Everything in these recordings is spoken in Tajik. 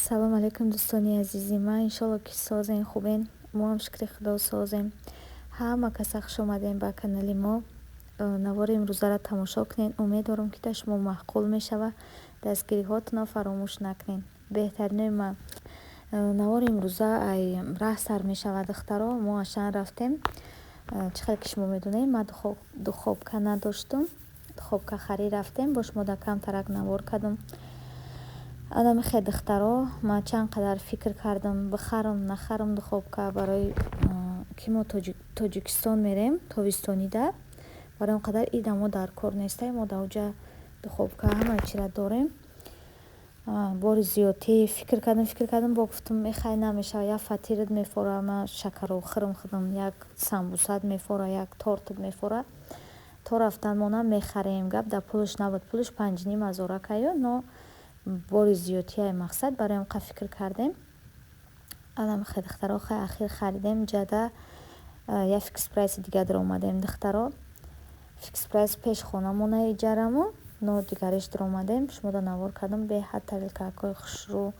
Салом алейкум, дӯстони азизи ман. Иншолло, ки созен, хубен. Мо ҳам, шукри Худо, созем. Ҳама каса хуш омадем ба канали мо. Навори имрӯзаро тамошо кунед. Умед дорам, ки дар шумо маъқул мешавад. Дастгириҳотонро фаромӯш накунед, беҳтаринои ман. Навори имрӯза ай раҳ сар мешавад, духтаро. Мо Ашан рафтем. Чӣ хел ки шумо медонед, ман духовка надоштум, духовка харид рафтем. Бо шумо дар камтарак навор кардам. Анамихе, духтаро, ман чанд қадар фикр кардам, бихарам, нахарам духовка, барои ки мо Тоҷикистон мерем тобистонида. Барои он қадар ида мо дар кор нестем, мо дар оҷа духовка, ҳамаи чира дорем. Бори зиёдтӣ фикр кардам, фикр кардам, бо гуфтам: «Мехай, намешава, як фатират мефора, ман шакаро хӯрам худам, як самбусат мефора, як тортат мефора, то рафтан мо мехарем». Гап дар пулаш набуд, пулаш 5,5 ҳазора каю, но бори зиёдтияи мақсад, барои он қа фикр кардем. Анамихе, духтаро, хай, ахир харидем. Ҷада як Фикс Прайси дига даромадем, духтаро. Фикс Прайс пеш хонамона иҷараму, но дигариш даромадем, шуморо навор кардам. Беҳад тарелкакҳои хушрӯ,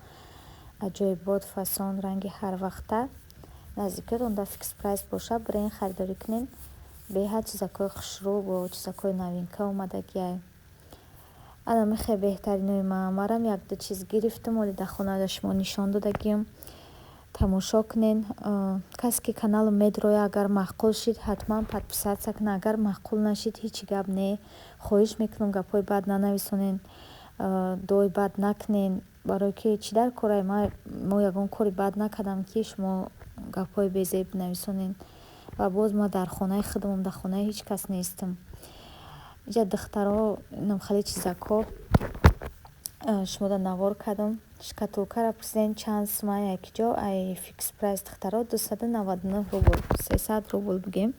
аҷоибот, фасон, ранги ҳарвақта. Наздикиётон дар Фикс Прайс боша, бирен, харидорӣ кунен. Беҳад чизакҳои хушрӯ бо чизакҳои новинка омадагиай. Анамихе, беҳтаринои ман, марам якду чиз гирифтам, оли дар хона да шумо нишон додагиам. Тамошо кунен. Касе ки каналам медрояд, агар маъқул шид, ҳатман подписаться кунад. Агар маъқул нашид, ҳеҷ гап не. Хоҳиш мекунам, гапҳои бад нанависонен, дуои бад накунен. Барое ки чӣ дар корае? Мо ягон кори бад накардам, ки шумо гапҳои безеб бинависонен. Ва боз ма дар хонаи худамам, дар хонаи ҳеҷ кас нестам. Иҷа, духтаро, инам хеле чизакҳо шуморо навор кардам. Шкатулкаро пурсидем, чанд сумай якиҷо ай Фикс Прайс, духтаро, 299 рубл, 300 рубл бигем.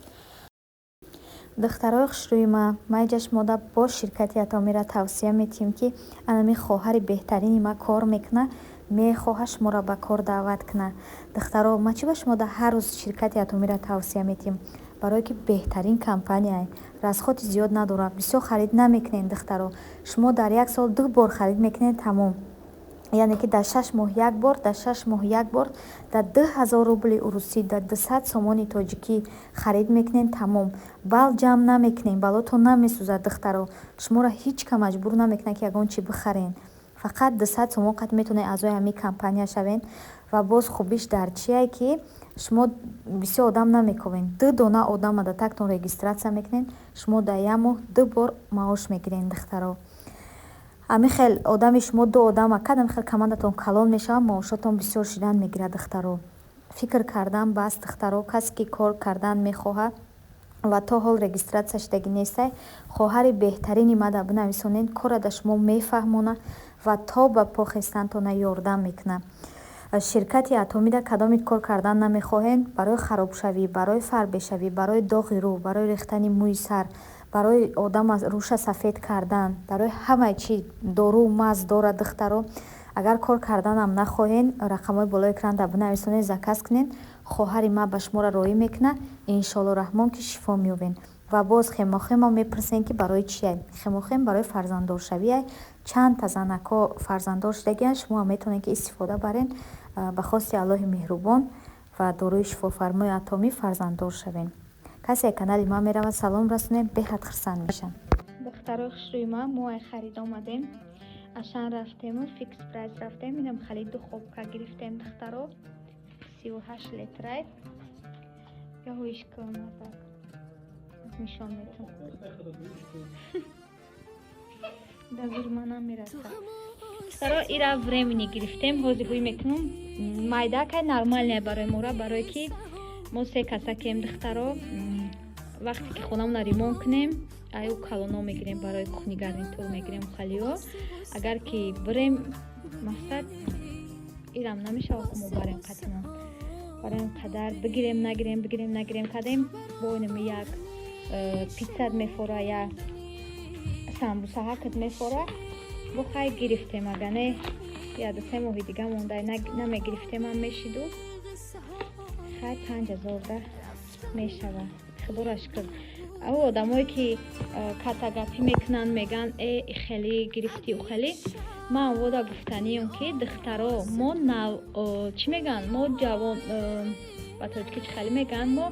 Духтарои хушрӯи ман, ман иҷа шумода бо ширкати Атомиро тавсия метиҳем, ки анами хоҳари беҳтарини ма кор мекунад, мехоҳад шуморо ба кор даъват кунад. Духтаро, ман чӣ ба шумода ҳар рӯз ширкати Атомиро тавсия метиҳем? Барое ки беҳтарин компанияе, расходи зиёд надорад, бисёр харид намекунед. Духтаро, шумо дар як сол ду бор харид мекунед, тамом. Яъне ки дар 6 моҳ як бор, дар 6 моҳ як бор дар 2000 рубли урусӣ, дар 200 сомони тоҷикӣ харид мекунед, тамом. Бал ҷамъ намекунед, балотон намесӯзад. Духтаро, шуморо ҳеҷ ка маҷбур намекунад, ки ягон чӣ бихаред. Фақат 200 сомон қат метавонед аъзои ҳамин компания шавед. Ва боз хубиш дар чие, ки шумо бисёр одам намековед. Ду дона одама дар тактон регистрация мекунед, шумо дар як моҳ ду бор маош мегиред. Духтаро, ҳамин хел одами шумо ду одама кад, ҳамин хел командатон калон мешавад, маошотон бисёр шидан мегирад. Духтаро, фикр кардан бас. Духтаро, касе ки кор кардан мехоҳад ва то ҳол регистрация шудагӣ нестай, хоҳари беҳтарини мада бинависонед, корра дар шумо мефаҳмонад ва то ба по хестантона ёрдам мекунад. Ширкати Атомида кадомит кор кардан намехоҳед, барои харобшавӣ, барои фарбешавӣ, барои доғи рӯ, барои рехтани мӯи сар, барои одам рӯша сафед кардан, барои ҳамаи чӣ дору маз дорад. Духтаро, агар кор карданам нахоҳед, рақамҳои болои экранда бинависонед, заказ кунед, хоҳари ман ба шуморо роҳӣ мекунад. Иншоалло раҳмон, ки шифо меёбед. Ва боз хемохемо мепурсем, ки барои чие? Хемохем барои фарзанддоршавие. Чандта занакҳо фарзанддор шудагианд, шумоам метавонед, ки истифода баред. Ба хости Аллоҳи меҳрубон ва доруи шифофармои Атомӣ фарзанддор шавед. Касе канали ман меравад, салом расонед, беҳад хурсанд мешавам. Духтарои хушрӯи ман, мо ай харид омадем. Ашан рафтему Фикс Прайс рафтем. Инам хали духовка гирифтем, духтаро, 38 литрай. Яҳоиш кунатак нишон метам, дар зури ман намераса. Духтаро, ира временно гирифтем, ҳозир ҳуй мекунам. Майдакай нормальная барои мора, барое ки мо се касакем. Духтаро, вақте ки хонамона ремонт кунем, аю калоно мегирем, барои кухни гарнитур мегирем халиё. Агар ки бирем, мақсад ирам намешава, ки мо барем қатимон. Барои ин қадар бигирем, нагирем, бигирем, нагирем кардем. Бо инами як пиццат мефора, як самбусаҳакат мефора, бо хай гирифтем. Ага не, як ду се моҳи дига монда, намегирифтемам мешиду. Хай, 5000 да мешава, худоро шукр. Ав одамое ки катагапӣ мекунанд, мегӯянд: «Э, хеле гирифтӣ, хеле». Ман вода гуфтанием, ки духтаро, мо нав, чӣ мегӯянд, мо ҷавон, ба тоҷикӣ чӣ хеле мегӯянд, мо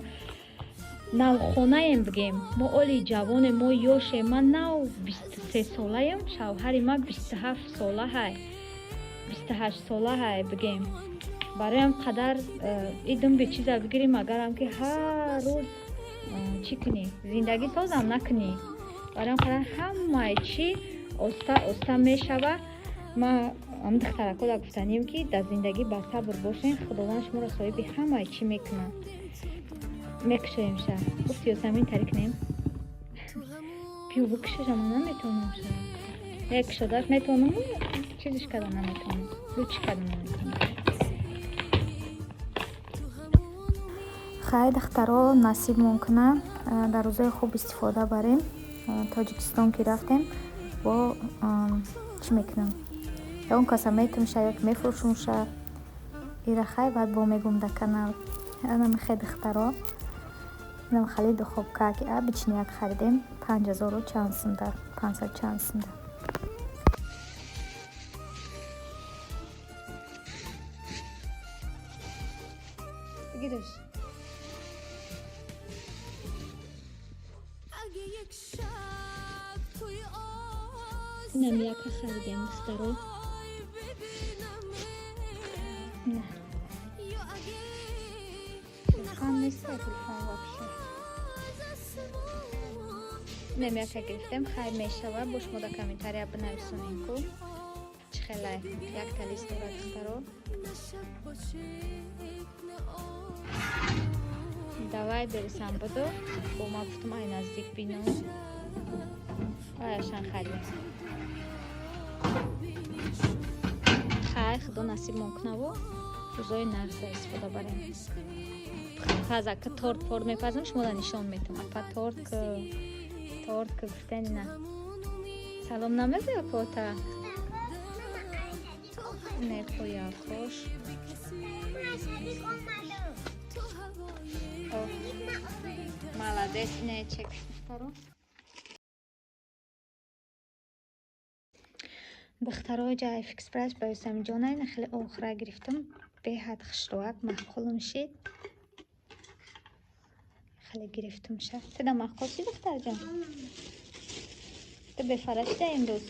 навхонаем, бигем, мо оли ҷавонем, мо ёшем. Ман нав 23 солаем, шавҳари ман 27 сола ҳай, 28 сола ҳай, бигем. Бароям қадар идум бечиза бигирем, агарам ки ҳар рӯз чӣ кунӣ, зиндагӣ созам накунӣ. Бароям қадар ҳамаи чӣ оста оста мешава. Ма ам духтаракода гуфтанем, ки дар зиндагӣ ба сабр бошен, Худованд шуморо соҳиби ҳамаи чӣ мекунад. Мекушоемша, гуфти Ёсамин, тари кунем, пиё бикушаша. Ман наметавонам ша, як кушодаш метавонам, чизиш карда наметавонам, лучи карда наметавонам. Хай, духтаро, насибмон кунад, дар рӯзои хуб истифода барем. Тоҷикистон ки рафтем, бо чӣ мекунам, ягон каса метумша ё мефурӯшумша ира. Хай, баъд бо мегум дар канал. Анамихе, духтаро, инам хали духобка, ки бичиняк харидем, 5000-у чанд сумда, 500 чанд сумда. Бигириш. Инам яка харидем, духтаро. Телефон нест, телефон вообще. Инам яка гирифтем. Хайр, мешава, бо шумо дар комментария бинависонем, ку чӣ хелай. Якта лист дорад, духтаро. Давай берисам буду, бо ма гуфтум, ай наздик бино, аяшан харидем. Хай, Худо насибмон кунаву рӯзои нағза истифода барем. Паза ки торт форт мепазам, шумода нишон метам. Апа, торт ки, торт ки гуфтани на. Салом намегӯя кота? Не пояхош. Молодец, не чек, духтаро. Духтаро, ҷа Фикс Прайс ба Ёсамиҷона ина хеле охира гирифтам, беҳад хушрӯак, маъқулм шид, хеле гирифтумша. Туда маъқул шид, духтарҷон? Ту бефара шида имрӯз.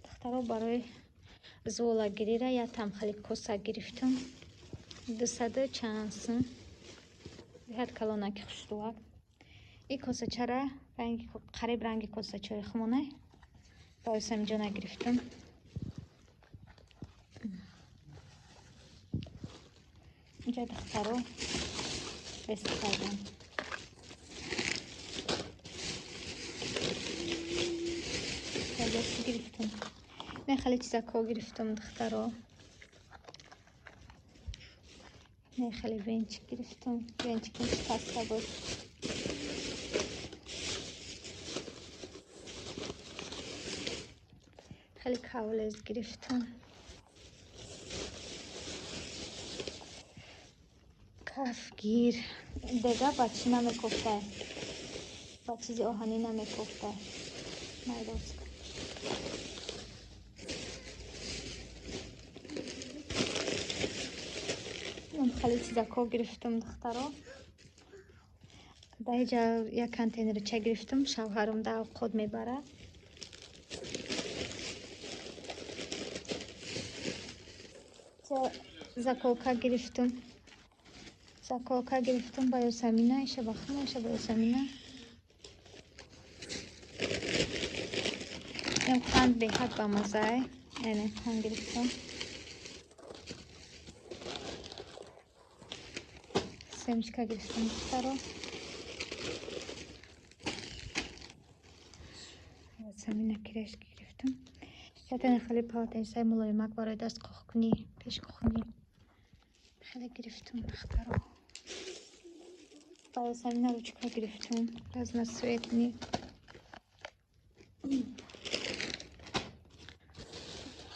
Духтаро, барои зуолагирира ятам хеле коса гирифтам, 200 чанд сум, беҳад калонаки, хушрӯак. И косачара ранги қариб ранги косачаи хумонай, ба Ёсамиҷона гирифтам. Инҷа, духтаро, бест кардам. Гирифтам, не, хеле чизакҳо гирифтам, духтаро. Не, хеле венчик гирифтам, венчикам шикаста буд. Хеле кавлез гирифтам, кафгир дега ба чӣ намекофтай, ба чизи оҳанӣ намекофтай, майдоск. Хеле чизакҳо гирифтам, духтаро. Дар иҷа як контейнерча гирифтам, шавҳарам дар авқот мебарад. Заколка гирифтам, заколка гирифтам ба Ёсамина, иша ба хума, иша ба Ёсамина. Ин қанд беҳад бамаззае, яъне қанд гирифтам. Семечка гирифтам, духтаро. Ёсамина кирешки гирифтам. Ятане хеле полотенцаи мулоимак барои даст қоқкунӣ, пешкухнӣ хеле гирифтам, духтаро. Ба Ёсамина ручка гирифтам, разноцветный.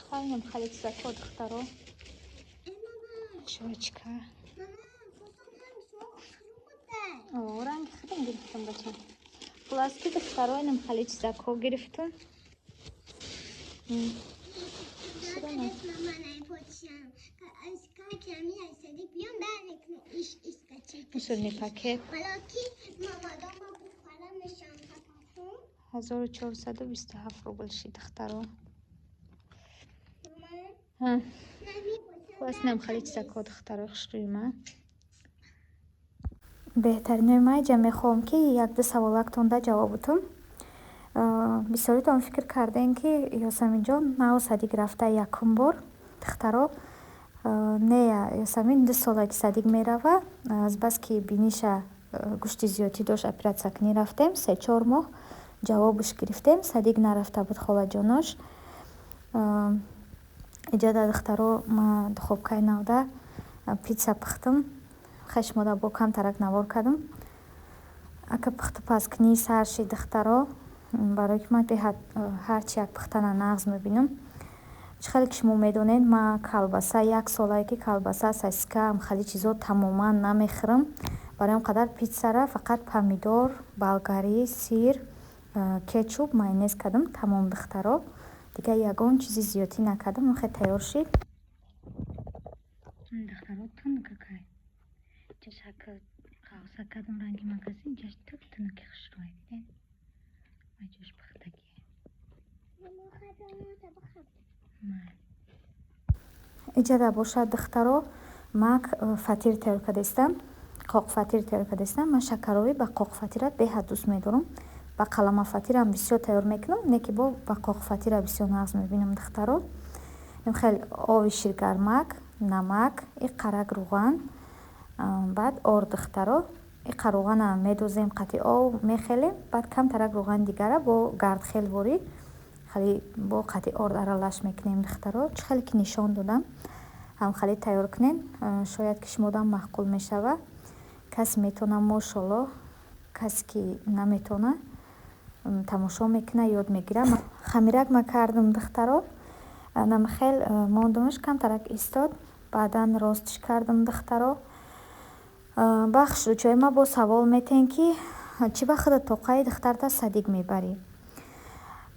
Хайнам хеле чизакҳо, духтаро. Жвачка. Ранги худам гирифтам, бача. Хулоски, духтаро, инам хеле чизакҳо гирифтум. Ширина. Мусорный пакет. 1427 рубл шид, духтаро. Хулос, инам хеле чизакҳо, духтаро хушрӯи ман. Беҳтаринои ман, иҷа мехоҳам, ки якду саволактонда ҷавоб бутум. Бисёритон фикр кардем, ки Ёсаминҷон нав садик рафта якум бор. Духтаро, не, Ёсамин 2 сола ки садик мерава. Азбаски биниша гӯшти зиёдтӣ дошт, оператсия кунӣ рафтем, 3-4 моҳ ҷавобш гирифтем, садик нарафта буд холаҷонош. Иҷода, духтаро, ма духовкаи навда питса пухтум. Хешмода бо камтарак навор кардам. Ака пухту пазкунӣ сар шид, духтаро, барое ки ман беҳад ҳарчи як пухтана нағз мебинам. Чӣ хеле ки шумо медонед, ма колбаса як солае ки колбаса, сосиска, хеле чизо тамоман намехӯрам. Барои он қадар питсара фақат помидор, болгарӣ, сир, кетчуп, майонез кардам, тамом, духтаро. Дигар ягон чизи зиёдтӣ накардам. Хе тайёр шид, духтаро, тунукакай. Ҷашак қавса кардам, ранги магазин ҷаш тук тунуки хушрӯй, дидед, ҷош пухтагие. Иҷада бошад, духтаро, мак фатир тайёр кардастам, қоқфатир тайёр кардастам. Ман шакарови ба қоқфатира беҳад дӯст медорам. Ба қаламафатирам бисёр тайёр мекунам, не ки бо ба қоқфатира бисёр нағз мебинам, духтаро. Хел ови ширгармак, намак, иқарак рӯған, баъд орд, духтаро. Иқа рӯғана медозем, қати ов мехелем, баъд камтарак рӯғани дигара бо гардхел ворид хеле бо қати орд аралаш мекунем, духтаро. Чӣ хеле ки нишон додам, ҳам хеле тайёр кунед, шояд ки шумодам маъқул мешава. Касе метавона, мошоллоҳ, касе ки наметавона, тамошо мекуна, ёд мегира. Хамирак ма кардам, духтаро, намхел мондумш, камтарак истод, баъдан ростш кардам, духтаро. Бахш рӯчои ма бо савол метиҳем, ки чӣ ба худат тоқаи духтарта садик мебарӣ?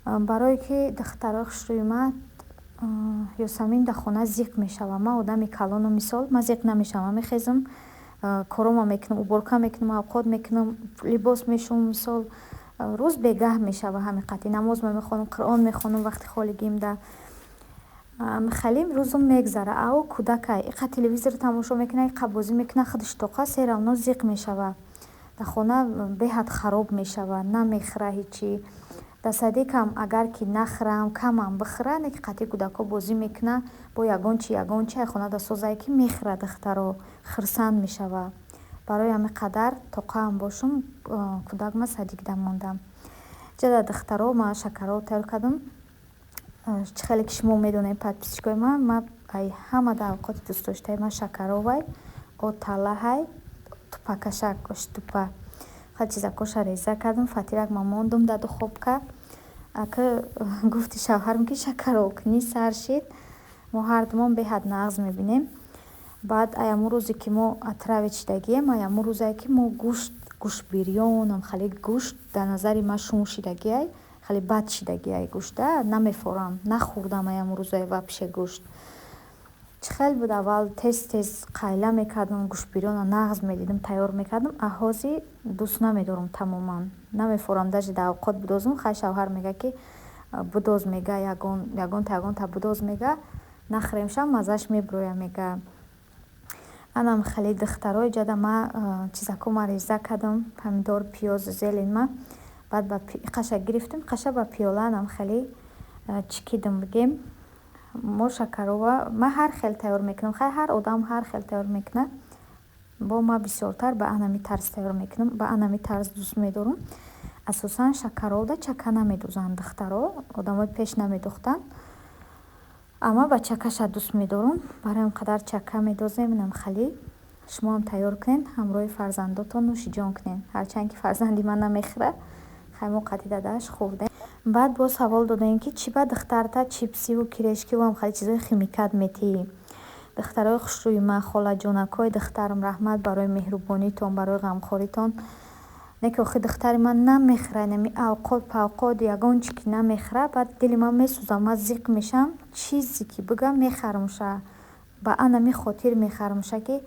Барое ки, духтарои хушрӯи ма, Ёсамин дар хона зиқ мешава. Ман одами калону мисол, ман зиқ намешавам, мехезам, корома мекунам, уборка мекунам, авқот мекунам, либос мешӯм, мисол, рӯз бегаҳ мешава. Ҳами қатъи намозма мехонам, Қуръон мехонам вақти холигимда. Халим рӯзум мегзара. Ау кӯдакай иқа телевизор тамошо мекуна, иқа бозӣ мекуна, худаш тоқа все равно зиқ мешава. Дар хона беҳад хароб мешава, намехӯра ҳечи. Дар садикам агар ки нахӯрам, камам бихӯра, не ки қатъи кӯдакҳо бозӣ мекуна, бо ягон чи, ягон чи ай хона дасозае ки мехӯра, духтаро, хурсанд мешава. Барои ҳамин қадар тоқаам бошум, кӯдакма садикда мондам. Ҷада, духтаро, ман шакароб тайёр кардам. Чӣ хеле ки шумо медонед, подписчикои ман, ман ай ҳама дар авқоти дӯстдоштаи ман шакаровай, оталаҳай, тупакашак, оштупа. Хеле чизакоша реза кардам, фатирак ма мондум дар духовка. Ака гуфти шавҳарам, ки шакаробкунӣ сар шид. Мо ҳардумон беҳад нағз мебинем. Баъд ай ҳамун рӯзе ки мо отравить шидагием, ай ҳамун рӯзае ки мо гӯшт, гӯштбирёнам, хеле гӯшт дар назари ман шум шидагиай, хеле бад шидагиай гӯшта намефорам, нахӯрдам ай ҳамун рӯзае вообще гӯшт. Чӣ хел буд, аввал тез тез қайла мекардам, гӯштбирёнро нағз медидам, тайёр мекардам, а ҳозир дӯст намедорам, тамоман намефорам, даже дар авқот бидозум. Хай, шавҳар мега, ки бидоз, мега, ягон ягонта ягонта бидоз, мега, нахӯремшам, маззаш мебирояд, мега. Анам хеле, духтаро, иҷада ма чизако ма реза кардам, помидор, пиёз, зелень ма. Баъд ба иқаша гирифтам, иқаша ба пиёла анам хеле чикидам, бигем. Мо шакарова ман ҳар хел тайёр мекунам. Хай, ҳар одам ҳар хел тайёр мекунад, бо ма бисёртар ба анами тарз тайёр мекунам, ба анами тарз дӯст медорам. Асосан шакаровда чака намедозанд, духтаро, одамои пеш намедохтанд, амма ба чакаша дӯст медорам, барои он қадар чака медозем. Инам хеле шумоам тайёр кунед, ҳамроҳи фарзандотон нӯшиҷон кунед. Ҳарчанд ки фарзанди ман намехӯрад, хай, мо қатъи дадааш хӯрдем. Баъд боз савол додем, ки чӣ ба духтарта чипсиву кирешкиву ҳам хеле чизои химикат метиҳӣ? Духтарои хушрӯи ман, холаҷонакҳои духтарам, раҳмат барои меҳрубонитон, барои ғамхоритон. Не ки охи духтари ман намехӯра, инами авқот павқот ягон чи ки намехӯра, баъд дили ман месӯзад, ман зиқ мешавам, чизе ки бигӯям мехарамша. Ба анами хотир мехарамша, ки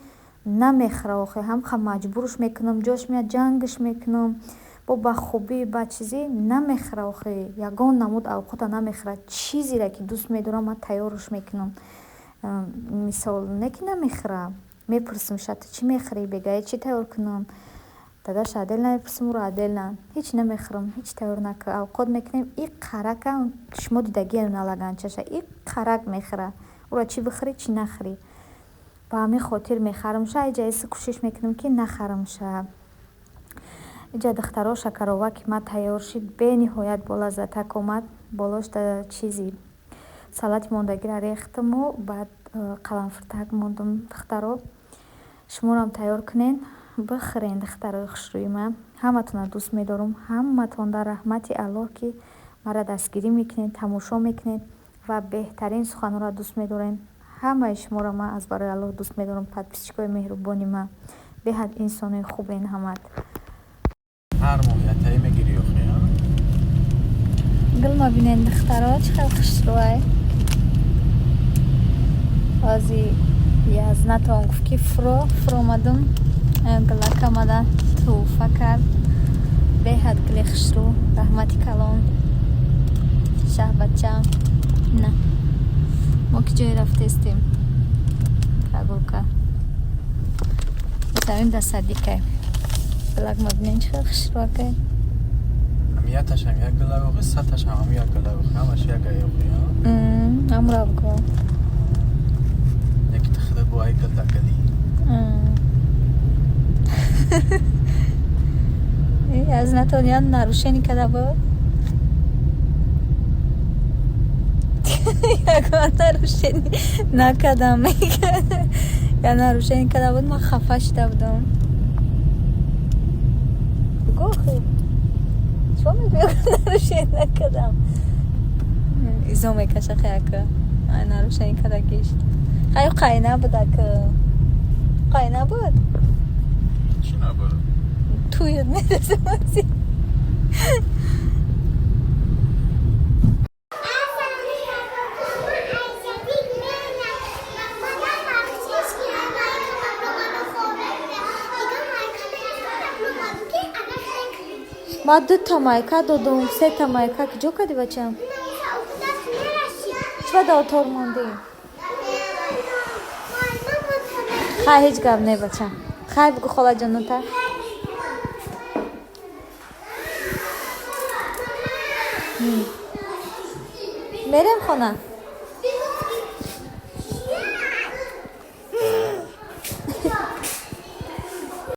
намехӯра охи, ҳамқа маҷбурш мекунам, ҷош меяд, ҷангш мекунам, бо ба хубӣ, ба чизӣ намехӯра охи, ягон намуд авқота намехӯра. Чизеро ки дӯст медорам, ман тайёрш мекунам. Мисол, не ки намехӯра. Мепурсимша, ту чӣ мехӯрӣ? Бегаи чӣ тайёр кунам? Дадаша отдельно мепурсим, ӯро отдельно. Ҳеч намехӯрам, ҳеч тайёр накар. Авқот мекунем, и қарака, шумо дидагиам на лаганчаша, и қарак мехӯра. Ӯро чӣ бихӯрӣ, чӣ нахӯрӣ. Ба ҳамин хотир мехарамша, иҷа иси кӯшиш мекунам, ки нахарамша. Иҷа духтаро, шакарова ки ман тайёр шид, бениҳоят болаззатак омад. Болош да чизи салати мондагиро рехтаму баъд қаламфуртак мондум. Духтаро, шуморам тайёр кунен, бихӯрен. Духтарои хушрӯи ман, ҳаматонро дӯст медорам, ҳаматон дар раҳмати Аллоҳ, ки маро дастгирӣ мекунед, тамошо мекунед ва беҳтарин суханҳоро дӯст медорем. Ҳамаи шуморо ман аз барои Аллоҳ дӯст медорам. Подписчикои меҳрубони ман, беҳад инсонои хубен ҳамат. Ҳар моҳ ятаи мегирӣ охи, а? Гулма бинен, духтаро, чӣ хел хушрӯай. Ҳози язнатон гуфт, ки фуро фуромадум, гулак омада тӯҳфа кард. Беҳад гули хушрӯ, раҳмати калон, шаҳбачам. На мо ки ҷое рафтестем, прогулка самим да садикай. Гулак ма бинен, чӣ хел хушрӯакай. Ҳам яташам як гулак охи, саташам ҳам як гулак охи, ҳамаш як ай охи, а? Ҳамуро бигӯ. Яки ту худа бо ай гул да гулӣ. Аз натониан нарушение када буд? Ягон нарушение накардам. Я нарушение када буд, ман хафа шида будам. Бигӯ охи. Чико мегӯӣ, нарушение накардам? Изо мекаша хаяка. Ай нарушение кардагиш. Хай қай набуд ака. Қай набуд? Чӣ набуд? Туят мерасам. Ма дута майка додум, сета майка куҷо кардӣ, бачам? Чӣ ба отор мондӣ? Хай, ҳеҷ гап не, бачам. Хай бугӯ, холаҷонута. Мерем хона.